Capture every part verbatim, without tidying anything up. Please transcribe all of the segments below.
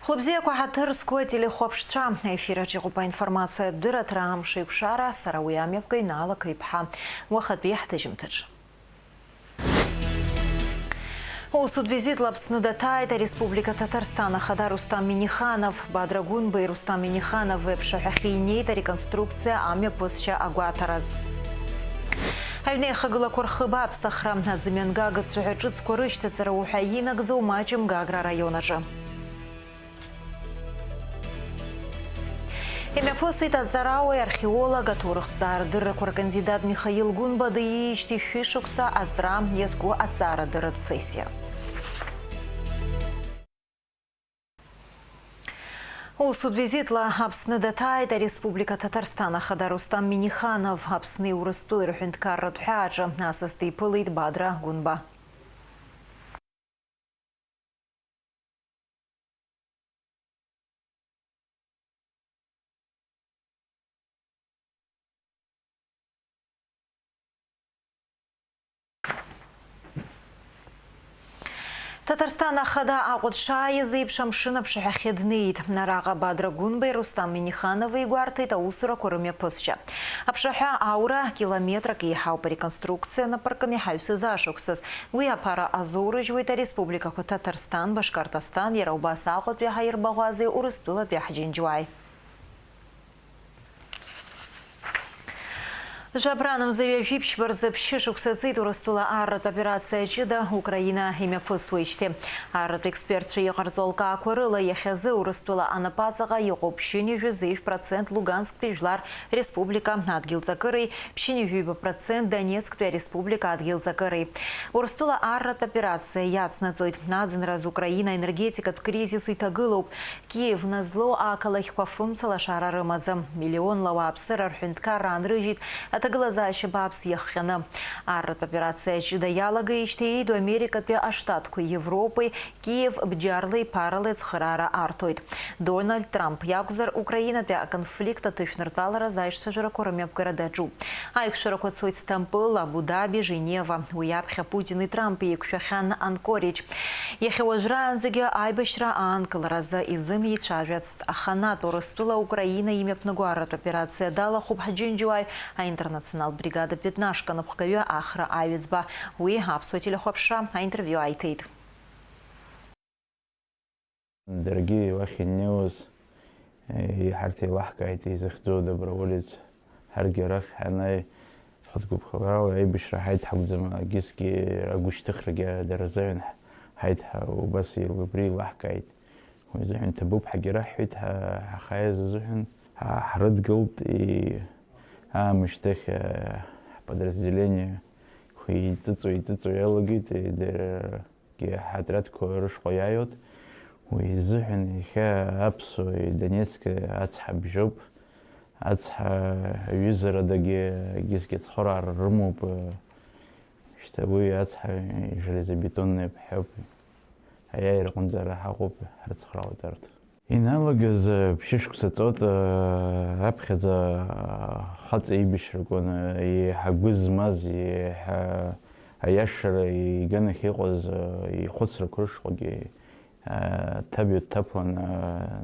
Хәлыбзиақәа ҳаҭыр зқәу ателехәаԥшцәа, аефир аҿы иҟоуп аинформациатә дырраҭара Амш еиқәшара, сара уи амҩаԥгаҩ Наала Қыҩԥҳа. Уахатәи ҳҭыжьымҭаҿы. Усутә визитла Аԥсны даҭааит ареспублика Ҭаҭарсҭан ахада Рустам Миниханов. Бадра Гәынбеи Рустам Миниханови аԥшаҳәахьы инеит ареконструкциа амҩаԥысшьа агәаҭараз. Аҩны еихагылақәа рхы бааԥсахра, аӡымҩангага цәаҳәа ҿыцқәа рышьҭаҵара уҳәа инагӡоу Маҷымга аграраион аҿы. Имҩаԥысит аҵарауаҩ, археолог, аҭоурыхҭҵаарадыррақәа ркандидат Михаил Гәынба диижьҭеи шәышықәса аҵра иазку аҵаарадырратә сессиа. Усутә визитла Аԥсны даҭааит ареспублика Ҭаҭарсҭан ахада Рустам Миниханов. Аԥсни Урыстәылеи рҳәынҭқарратә ҳәааҿы асас диԥылеит Бадра Гәынба. Ҭаҭарсҭан ахада Аҟәа дшааиз еиԥш амшын аԥшаҳәахьы днеит. Араҟа Бадра Гәынбеи Рустам Миниханови игәарҭеит аусурақәа рымҩаԥысшьа. Аԥшаҳәа аура километрак еиҳауп, ареконструкциа напыркын иҳаҩсыз ашықәсаз. Уи аԥара азоурыжьуеит ареспубликақәа Ҭаҭарсҭан, Башкортостан, иара убас Аҟәатәи ҳаирбаӷәазеи Урыстәылатәи ҳџьынџьуааи. Жәабранамза ҩажәи ԥшьба рзы ԥшьышықәса ҵит Урыстәыла арратә операциа ҷыда Украина имҩаԥысуеижьҭеи. Арратә експертцәа иҟарҵо алкаақәа рыла иахьазы Урыстәыла анапаҵаҟа иҟоуп ԥшьынҩажәи зеижә процент Лугансктәи Жәлар Республика адгьылҵакыреи, ԥшьынҩажәи ҩба процент Донецктәи ареспублика адгьылҵакыреи. Урыстәыла арратә операциа иацнаҵоит. Аӡынраз Украина аенергетикатә кризис иҭагылоуп. Киев назлоу ақалақьқәа фымца лашара рымаӡам. Миллионла ауааԥсыра рҳәынҭқарра аанрыжьит аҭагылазаашьа бааԥс иахҟьаны. Арратә операциа ҷыда иалагеижьҭеи еиду Америкатәи Аштатқәеи Европеи Киев бџьарла иԥарала ацхыраара арҭоит. Дональд Трамп иакәзар, Украинатәи аконфликт аҭышәныртәалараз аиҿцәажәарақәа рымҩаԥгара даҿуп. Аиқәшәарақәа цоит Сҭампыл, Абу-Даби, Женева. Уи аԥхьа Путини Трампи еиқәшәахьан Анкоридж. Иахьа уажәраанӡагьы аибашьра аанкыларазы изымеицәажәацт, аха НАТО Урыстәыла Украина имҩаԥнаго арратә операциа далахәуп ҳџьынџьуааи аинтернационалтә бригада Пятнашка анапхгаҩы Ахра Аҩӡба. Уи аԥсуа телехәаԥшра аинтервиу ааиҭеит. Даргьы уахь инеиуаз, э, ҳарҭ еилаҳкааит изыхьӡу доброволец ҳарҭгьы арахь ҳанааи, ҳгәыԥхарала аибашьра ҳаит ҳакәӡам, егьысгьы агәышьҭыхрагьы дара рзыҳәан ҳаит ҳәа убас убри еилаҳкааит. Уи азыҳәан иҭабуп ҳәагьы раҳҳәеит, ҳа-, ҳахааиз азыҳәан ҳа-, ҳрыдгылт, и-, аамышьҭахь, э, ҳподразделение хы-, иҵыҵуа, иҵыҵуа иалагеит, и-, дара ҳатрядқәа рышҟа иааиуеит. Уи изыҳәан иахьа аԥсуа Донецк ацҳа бжьоуп. Ацҳа аҩызарадагьы егьысгьы ацхыраара рымоуп. Шьҭа уи ацҳа железобетонный бҳәоуп. Аиааира аҟынӡа ара ҳаҟоуп, ҳрыцхраауеит арҭ. Иналагаз, э, ԥшьышықәса ҵуеит, э, раԥхьаӡа, э, хаҵа еибашьракәын, э, еиҳа гәы змаз, еиҳа аиашара иганахь иҟаз, э, ихәыцрақәа рышҟагьы, э, ҭабҩа дҭаԥуан, э,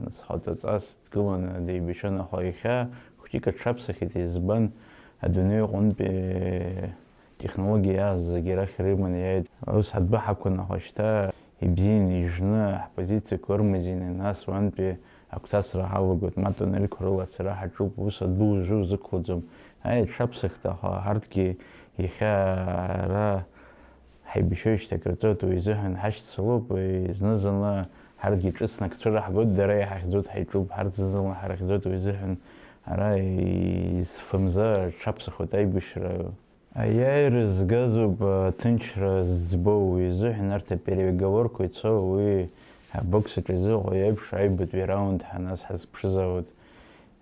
нас хаҵаҵас дгыланы деибашьуан, аха иахьа хәыҷык аҽаԥсахит, избан, адунеи аҟынтәи технологиа иааз зегьы арахь ирыманы иааит. Ус ҳадәы ҳақәын, аха шьҭа ибзианы ижны, ҳпозициақәа ырмазеины, нас уантәи агәҭасра ҳалагоит, ма тунелқәа рыла ацара ҳаҿуп, ус адәы уажәы узықәлаӡом. Аиаҽаԥсахт, аха ҳарҭгьы иахьа ара ҳаибашьуеижьҭеи акыр ҵуеит, уи изыҳәан ҳашьцылоуп, зны-зынла ҳарҭгьы ҿыцны ак цәыраҳгоит, дара иаҳахьӡоит, ҳаиҿуп, ҳарҭ зны-зынла ҳарахьӡоит, уи изыҳәан ара изфымза аҽаԥсахуеит аибашьра. Аиааира згазоуп аҭынчра зӡбоу, уи изыҳәан арҭ апереговорқәа ицо, уи абокс аҿы изыҟоу еиԥш, аҩбатәи араунд ҳаназ ҳазԥшызаауеит.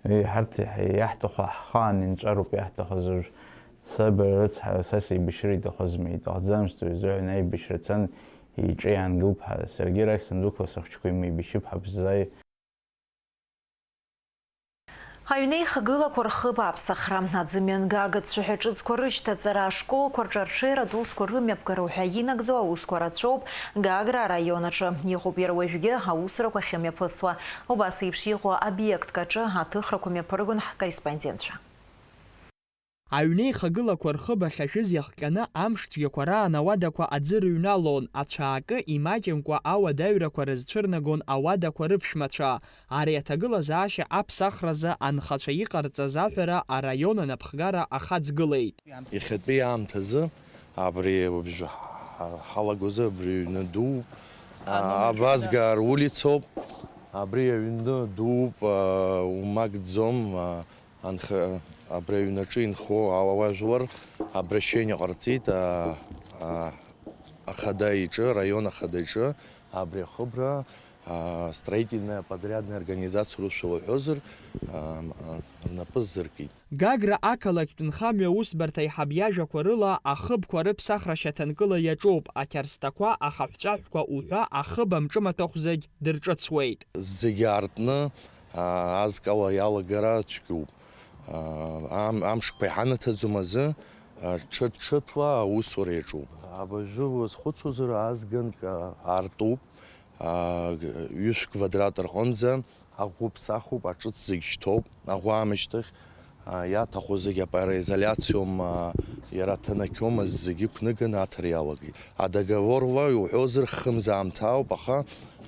Уи ҳарҭ иаҳ-, иаҳҭаху ҳхаан инҵәароуп иаҳҭахыз уажә. Саб рыцҳа, са сеибашьра иҭахызма, иҭахӡамызт, уи изыҳәан аибашьра цан, иҿы иаангылт ҳәа, саргьы арахь сандуқәла сыхәыҷқәа имеибашьып ҳәа бзазаи. Аҩнеихагылақәа рхы бааԥсахра, аӡымҩангага цәаҳәа ҿыцқәа рышьҭаҵара, ашколқәа рҿы арҽеиратә усқәа рымҩаԥгара уҳәа инагӡоу аусқәа рацәоуп Гагра араион аҿы. Иҟоуп иара уажәгьы аусурақәа ахьымҩаԥысуа. Убас еиԥш иҟоу обиектк аҿы аҭыхрақәа мҩаԥыргон ҳкорреспондентцәа. Аҩнеихагылақәа рхы бахьажәыз иахҟьаны амш цәгьақәа раан ауадақәа аӡы рыҩналон, ацәаакы имаҷымкәа ауадаҩрақәа рызцәырнагон ауадақәа рыԥшәмацәа. Ари аҭагылазаашьа аԥсахразы анхацәа иҟарҵаз аҳәара араион анапхгара ахаҵгылеит. Иахьатәи аамҭазы абри уажә ҳа-, ҳалагозар абри аҩны дууп. А, Абазгаа рулицоуп. Абри аҩны дууп, а, умакӡом, а, Анх-, абри аҩнаҿы инхо ауаажәлар обращение ҟарҵеит, а, а, ахада иҿы, араион ахада иҿы, абри ахыбра, а, строительная подрядная организация урысшәа уҳәозар, а, а, рнапы ззыркит. Гагра ақалақьтә нхамҩа усбарҭа аиҳаб иажәақәа рыла, ахыбқәа рыԥсахра шьаҭанкыла иаҿуп, ақьарсҭақәа, ахаҳәҵәаҳәқәа уҳәа ахыб амҿымаҭәахә зегь дырҿыцуеит. Зегьы аартны, аа, азкала иалагара цәгьоуп. Аа, ам-, амшқәа иҳанаҭаӡом азы, аа, ҽыҭ-ҽыҭла аусура иаҿуп. Абыржәы уазхәыцуазар, азганк, аа, аартуп. Аа, г-, ҩышә квадрат рҟынӡа аӷәы ԥсахуп, аҿыц зегь шьҭоуп. Аӷәы аамышьҭахь, аа, иаҭаху зегь апароизоляциом, аа, иара аҭанақьомызт, зегь ықәныганы аҭара иалагеит. Адоговорла иуҳәозар, хымз аамҭа ауп, аха,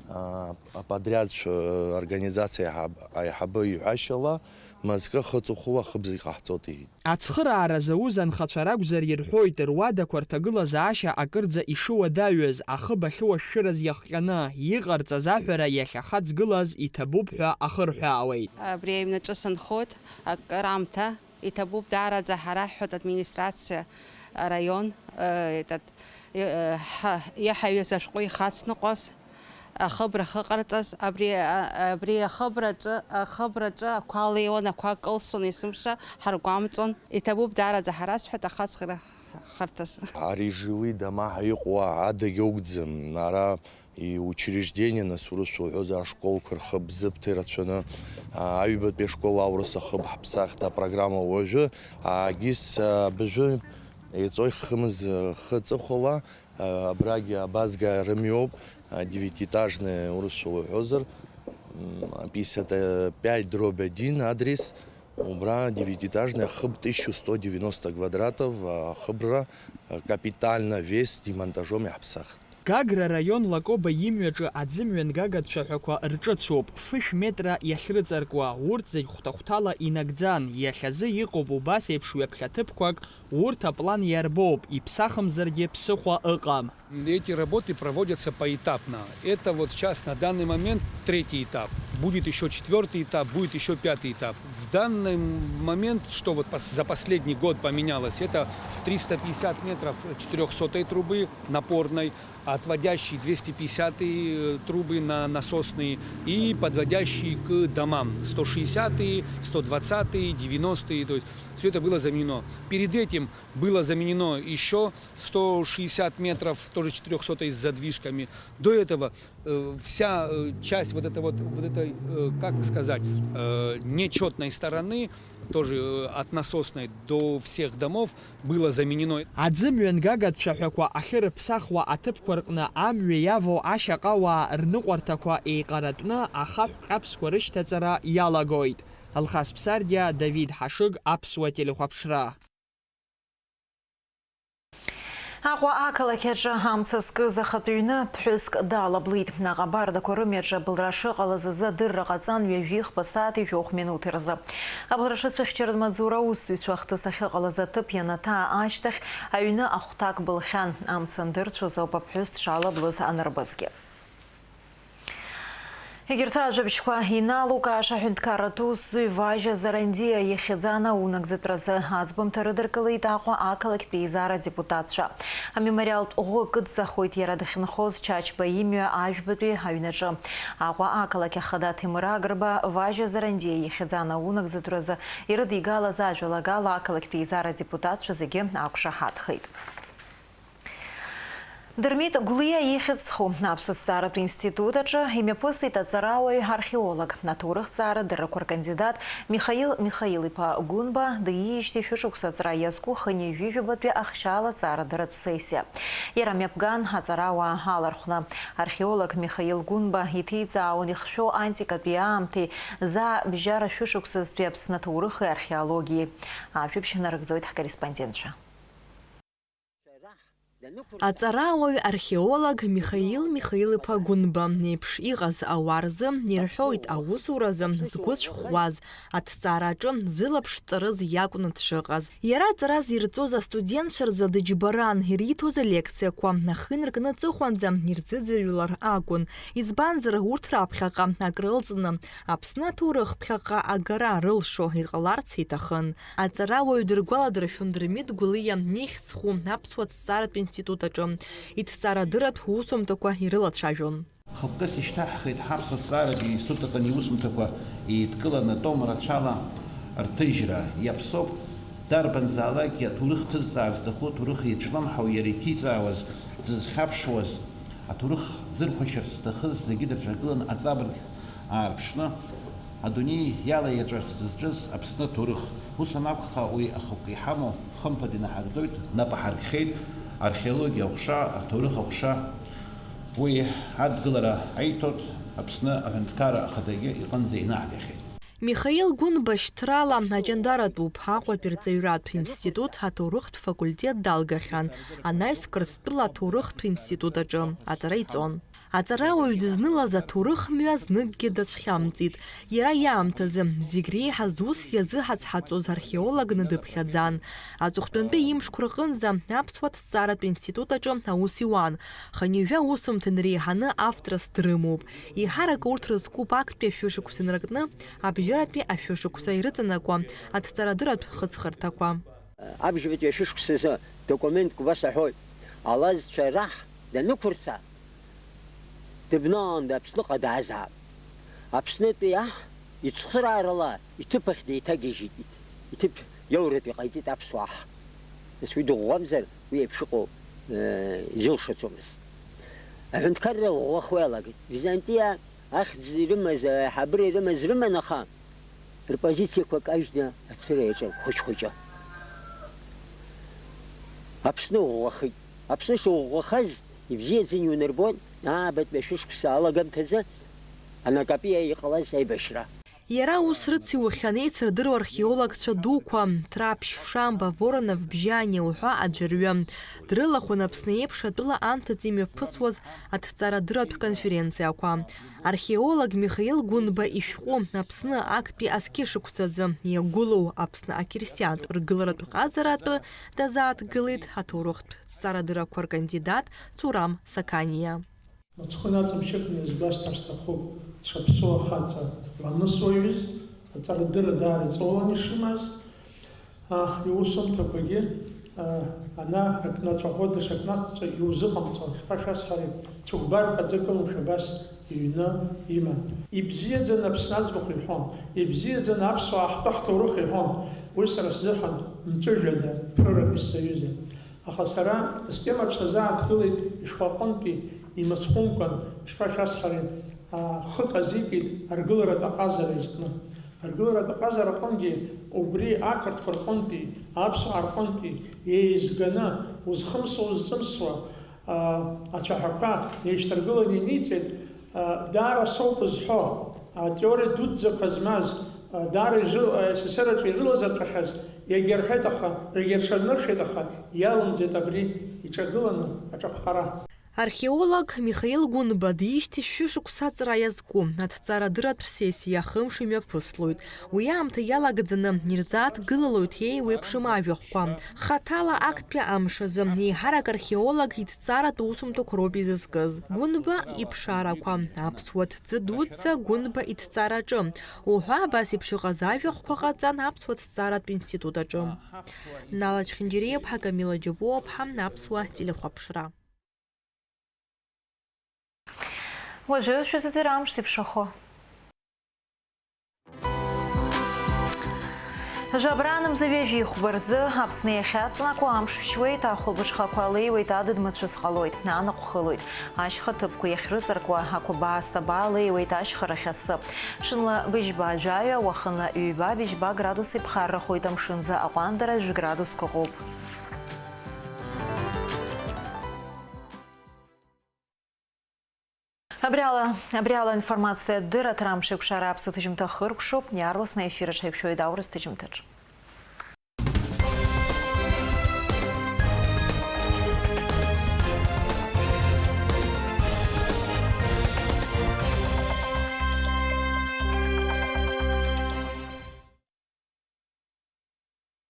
аа, аподриадцәа, организациа аиҳаб-, аиҳабы иҳәашьала, мызкы хыҵыхәыла ахыбза иҟаҳҵоит, иҳәеит. Ацхыраара зауз анхацәа ракәзар ирҳәоит, руадақәа рҭагылазаашьа акырӡа ишыуадаҩыз, ахыб ахьыуашәшәыраз иахҟьаны, иҟарҵаз аҳәара иахьахаҵгылаз иҭабуп ҳәа ахырҳәаауеит. Абри аҩнаҿы сынхоит акыр аамҭа. Иҭабуп даараӡа ҳара, ҳҳәоит, администрациа, араион, э, этот, э, ҳа-, иаҳаҩыз ашәҟәы ихацныҟәаз, ахыбра ахьыҟарҵаз, абри, а, абри ахыбраҿы, ахыбраҿы ақәа леиуан, ақәа кылсон, есымша ҳаргәамҵуан. Иҭабуп даараӡа ҳара, сҳәеит, ахаҵгара харҭас. Ари живые дома ҳәа иҟоу адагьы угӡам, ара И учреждение, нас, урысшәа уҳәозар, ашколқәа рхы бзыԥҭа ирацәаны, а, аҩбатәи ашкол аурыс ахыб ҳԥсахт апрограмма уажәы, а, ГИС, а, абыржәы еиҵои хымыз, а, хы ҵыхәала, а, абрагьы абазгаа рымҩоуп, а, девятиэтажный, урысшәа уҳәозар, м, пятьдесят пять дробь один адрес, Убра девятиэтажный ахыб тысяча сто девяносто квадратов, а, ахыбра, а, капитально весь демонтажом иаҳԥсахт. Гагра раион Лакоба имҩаҿы аӡымҩангага цәаҳәақәа рҿыцуп, фышә метра иахьрыҵаркуа, урҭ зегь хәҭа-хәҭала инагӡан, иахьазы иҟоуп убас еиԥш ҩаԥхьа ҭыԥқәак, урҭ аплан иарбоуп, иԥсахымзаргьы ԥсыхәа ыҟам. Эти работы проводятся поэтапно. Это вот сейчас, на данный момент, третий этап. Будет ещё четвёртый этап, будет ещё пятый этап. В данный момент, что вот пос-, за последний год поменялось, это триста пятьдесят метров четырёхсотой трубы напорной, отводящие двести пятидесятые, э, трубы на насосные и подводящие к домам сто шестидесятые, сто двадцатые, девяностые. То есть всё это было заменено. Перед этим было заменено ещё сто шестьдесят метров, тоже четырёхсотой с задвижками. До этого, э, вся, э, часть вот это вот, вот этой, э, как сказать, э, нечётной стороны, тоже, э, от насосной до всех домов было заменено. Аӡымҩангага цәаҳәақәа ахьырыԥсахуа аҭыԥқәа рҟны амҩа иавоу ашьаҟауаа рныҟәарҭақәа еиҟаратәны ахаҳә ҟьаԥсқәа рышьҭаҵара иалагоит. Алхас Ԥсардиа, Давид Ҳашыг, Аԥсуа телехәаԥшра. Аҟәа ақалақь аҿы амца зкыз ахатә ҩны ԥҳәыск далаблит. Аҟабардақәа рымҩаҿы абылра шыҟалаз азы адырра ҟаҵан ҩажәи хԥа сааҭи жәохә минуҭи рзы. Абылра шыцәыхьчаратә маҵзура аусзуҩцәа ахҭыс ахьыҟалаз аҭыԥ ианаҭаа ашьҭахь, аҩны ахәҭак былхьан. Амца андырцәоз ауп аԥҳәыс дшалаблыз анырбазгьы. Егьырҭ ажәабжьқәа иналукааша аҳәынҭқарратә усзуҩ Важьа Зарандиа ихьӡ анаунагӡатәразы аӡбамҭа рыдыркылеит Аҟәа ақалақьтә еизара адепутатцәа. Амемориалтә ӷәы кыдҵахоит иара дахьынхоз Чачба имҩа ажәбатәи аҩнаҿы. Аҟәа ақалақь ахада Ҭемыр Агрба Важьа Зарандиа ихьӡ анаунагӡатәразы ирыдигалаз ажәалагала ақалақьтә еизара адепутатцәа зегьы ақәшаҳаҭхеит. Дырмит Гәлиа ихьӡ зху Аԥсуа ҭҵааратә институт аҿы имҩаԥысит аҵарауаҩ археолог, аҭоурыхҭҵаара дыррақәа ркандидат Михаил Михаил-иԥа Гәынба диижьҭеи шәышықәса аҵра иазку хынҩажәижәабатәи ахшьаала аҵара дырратә сессиа. Иара мҩаԥган аҵарауаа алархәны. Археолог Михаил Гәынба иҭеиҵаауан ихшәо антикатәи аамҭеи заа бжьара шәышықәсазтәи Аԥсны аҭоурыхи археологиеи. Ажәабжь нарыгӡоит ҳкорреспондентцәа. Аҵарауаҩ археолог Михаил Михаил-иԥа Гәынба еиԥш иҟаз ауаа рзы ирҳәоит аусуразы згәы цәӷәӷәаз, аҭҵаараҿы зылаԥш ҵарыз иакәны дшыҟаз. Иара аҵара зирҵоз астудентцәа рзы дыџьбаран, ириҭоз алекциақәа ахы инаркны аҵыхәанӡа ирзыӡырҩлар акәын, избанзар, урҭ раԥхьаҟа акрылҵны, Аԥсны аҭоурых ԥхьаҟа агара рылшо иҟаларц иҭахын. Аҵарауаҩ дыргәаладыршәон Дырмит Гәлиа ихьӡ зху Аԥсуа ҭҵааратә институт аҿы иҭҵаарадырратә усумҭақәа ирылацәажәон. Хықәкыс ишьҭаҳхит ҳаԥсуа ҭҵааратә институт аҟны иусумҭақәа еидкыланы том рацәала рҭыжьра. Иаԥсоуп, дарбанзаалакгьы аҭоурых ҭызҵаар зҭаху, аҭоурых иацәлымҳау, иара иҭиҵаауаз, дзызхьаԥшуаз, аҭоурых зырхәашьарц зҭахыз зегьы дырҿагыланы аҵабырг аарԥшны, адунеи иалаиаҵәарц зызҿыз Аԥсны аҭоурых. Ус анакәха, уи ахықәкы иҳамоу, хымԥада инаҳагӡоит, нап аҳаркхьеит археологиа аҟәша, аҭоурых аҟәша. Уи адгылара аиҭоит, Аԥсны Аҳәынҭқарра Ахадагьы иҟынӡа инаҳгахьеит. Михаил Гәынба шьҭрала аҷандаратәуп, Аҟәатәи рҵаҩратә институт аҭоурыхтә факультет далгахьан, анаҩс Қырҭтәыла аҭоурыхтә институт аҿы аҵара иҵон. Аҵарауаҩ дызнылаз аҭоурых мҩа зныкгьы дацәхьамҵит. Иара иаамҭазы, зегь реиҳа зус иазыҳацҳаҵоз археологны дыԥхьаӡан. Аҵыхәтәантәи имшқәа рҟынӡа Аԥсуа ҭҵааратә институт аҿы аус иуан. Хынҩажәа усумҭа инареиҳаны авторс дрымоуп. Еиҳарак урҭ рызкуп актәи ашәышықәса инаркны абжьаратәи ашәышықәса ирыҵанакуа аҭҵаарадырратә хыҵхырҭақәа. Абжьбатәи ашәышықәсазы документк убас аҳәоит, алазцәа раҳ данықәырца, дыбналаны Аԥсныҟа даазаап. Аԥснытәи аҳ ицхыраарала иҭыԥ ахь деиҭагьежьит, иҭ-, иҭыԥ иауратәы иҟаиҵеит аԥсуа аҳ. Нас уи дыӷәӷәамзар, уи еиԥш иҟоу, э, изылшаӡомызт. Аҳәынҭқарра ӷәӷәахо иалагеит. Византиа Ахьӡ ирымаз, аиҳабыра ирымаз рыман, аха рпозициақәа кажьны ацәыра иаҿын хәыҷ-хәыҷы. Аԥсны ӷәӷәахеит. Аԥсны шыӷәӷәахаз ибзиаӡаны иунарбон, аабатәи ашәышықәса алагамҭазы Анакапиа иҟалаз аибашьра. Иара ус рыциухьан еицырдыруа археологцәа дуқәа, Ҭраԥшь, Шамба, Воронов, Бжьани уҳәа аӡәырҩы. Дрылахәын Аԥсны еиԥш атәыла анҭыҵ имҩаԥысуаз аҭҵаарадырратә конференциақәа. Археолог Михаил Гәынба ишәҟәы Аԥсны актәи азқьышықәсазы иагәылоу Аԥсны ақьырсиантә ргыларатә ҟазара атәы дазааҭгылеит аҭоурыхтә ҭҵаарадыррақәа ркандидат Сурам Сақаниа. Мыцхәы наҵамшьыкны иазгәасҭар сҭахуп, дшаԥсуа хаҵа ламысуаҩыз, аҵарадырра даара иҵаулан ишимаз, а, иусумҭақәагьы, а, ана акнаҵәахо даҽакнаҵәҟьа иузыҟамҵо, шԥашәасҳәари, цәыкәбарк аӡы кылымшәо абас иҩны иман. Ибзиаӡаны Аԥсны аӡбахә иҳәон, ибзиаӡаны аԥсуаа ҳтәы ҳҭоурых иҳәон, уи сара сзыҳәан мҵәыжәҩада ԥрырак исзаҩызан. Аха сара астемаҿ сазааҭгылеит ишәҟәы аҟынтәи имыцхәымкәан, ишԥашәасҳәари, а, хык азикит аргыларатә аҟазара изкны. Аргыларатә аҟазара аҟынгьы убри ақырҭқәа рҟынтәи, аԥсуаа рҟынтәи еизганы, узхымсуа-узҵымсуа, а, ацәаҳәақәа неишьҭаргыланы иниҵеит, а, даара соуп зҳәо, атеориа дуӡӡақәа змаз, а, даара изы-, а, С С С Р аҿы ирылазыртәахьаз, иагьа рҳәеит, аха, иагьа рҽаныршәеит, аха иалымҵит абри иҿагыланы аҿаԥхара. Археолог Михаил Гәынба диижьҭеи шәышықәса аҵра иазку аҭҵаарадырратә сессиа хымш имҩаԥыслоит. Уи аамҭа иалагӡаны ирзааҭгылалоит еиуеиԥшым ажәахәқәа. Хаҭала актәи амш азы еиҳарак археолог иҭҵааратә усумҭақәа роуп изызкыз. Гәынба иԥшаарақәа, аԥсуа ҭӡы дуӡӡа Гәынба иҭҵаараҿы уҳәа абас еиԥш иҟаз ажәахәқәа ҟаҵан Аԥсуа ҭҵааратә институт аҿы. Нала Чхинџьариаԥҳа, Камила Џьапуаԥҳа, Аԥсуа телехәаԥшра. Уажәы шәызыӡырҩ амш зеиԥшрахо. Жәабран мза ҩажәи хәба рзы Аԥсны иахьаҵнакуа амш ԥшьуеит, ахәылбыҽхақәа леиуеит, адыд мацәыс ҟалоит, анаҟә хылоит, ашьха ҭыԥқәа иахьрыҵаркуа ақәабаа сабаа леиуеит, ашьхарахь асы. Ҽынла быжьба жәаҩа, уахынла ҩба быжьба градус иԥхаррахоит, амшынӡа аҟәандара жәградуск ыҟоуп. Абри ала, абри ала информациа дырраҭара амш еиқәшара аԥсуа ҭыжьымҭа хыркәшоуп, иаарласны аефир аҿы ҳаиқәшәоит аурыс ҭыжьымҭаҿ.